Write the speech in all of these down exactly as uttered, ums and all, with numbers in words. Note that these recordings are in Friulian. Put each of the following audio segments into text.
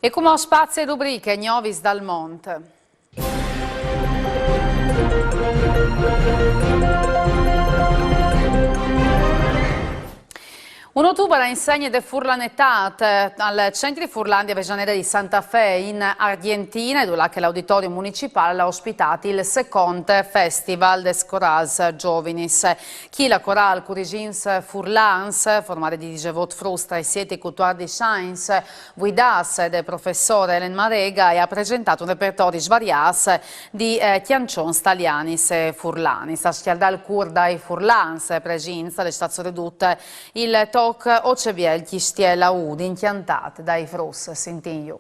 E cumò spazi e rubriche gnovis dal mont. Un otubar a insegne de furlanetât al Centri Furlan di Avellaneda di Santa Fe in Argjentina, e dulà che l'auditorium municipâl al à ospitât il secont Festival des Corâls Zovins. Chi la corâl Curigins Furlans, formade di disevot fruts tra i siet e i cutuardis agns, vuidâts de professôr Elen Marega, e à presentât un repertori svariât di, eh, cjançons talianis e furlanis. A scjaldâ il cûr dai furlans, eh, presints, al è stât soredut il toc O ce biel cjistiel audi, incjantât dai fruts, sintìn ju.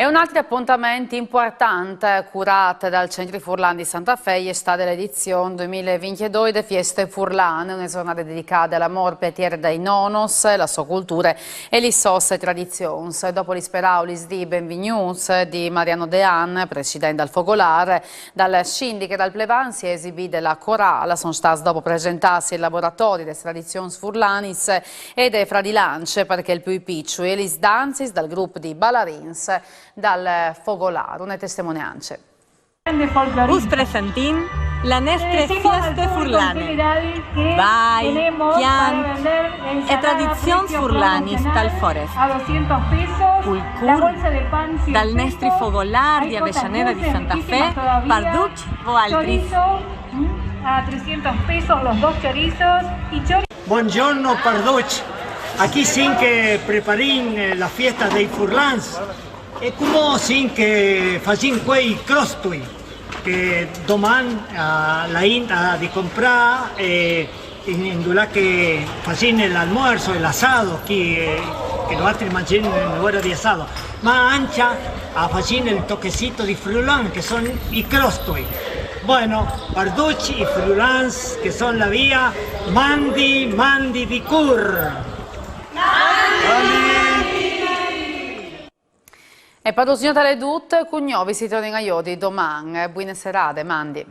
E un altri apontament impuartant curât dal Centri Furlan di Santa Fe e je stade la edizion doi mil e vincjedoi de Fieste Furlane, une zornade dedicade al amôr pe tiere dai nonos, la sô culture e lis sôs tradizions. Dopo lis peraulis di benvignûts di Mariano Dean, president dal Fogolâr, dal sindic e dal plevan, si è esibide la corâl, a son stâts dopo presentâts il laboratori des tradizions furlanis e de fradilanç par chel plui piçui e lis dancis dal grup di balarins dal Fogolâr. Une testemoneance. Us presentìn la nestre fieste furlane. Bal, cjant e tradizions furlanis tal forest. Cul cûr dal nestri Fogolâr di Avellaneda di Santa Fe, par ducj voaltris. A trescientos pesos los dos chorizos y chori- Buongiorno par ducj. Achì sin che preparìn, eh, la fiesta dai furlans. E cumò sin che fasìn chei crostui che doman, eh, la int à di comprâ, e in, indulà che fasìn l'almuerzo e l'asado, chi, eh, che noaltris mangjìn in ora di asado, ma ancje a fasìn il toquecito di frulan, che son i crostui. Bueno, par ducj i frulans che son là via, mandi, mandi di cûr. E par usgnot al è dut, cun gnovis si tornìn a jodi doman. Buine serade, mandi.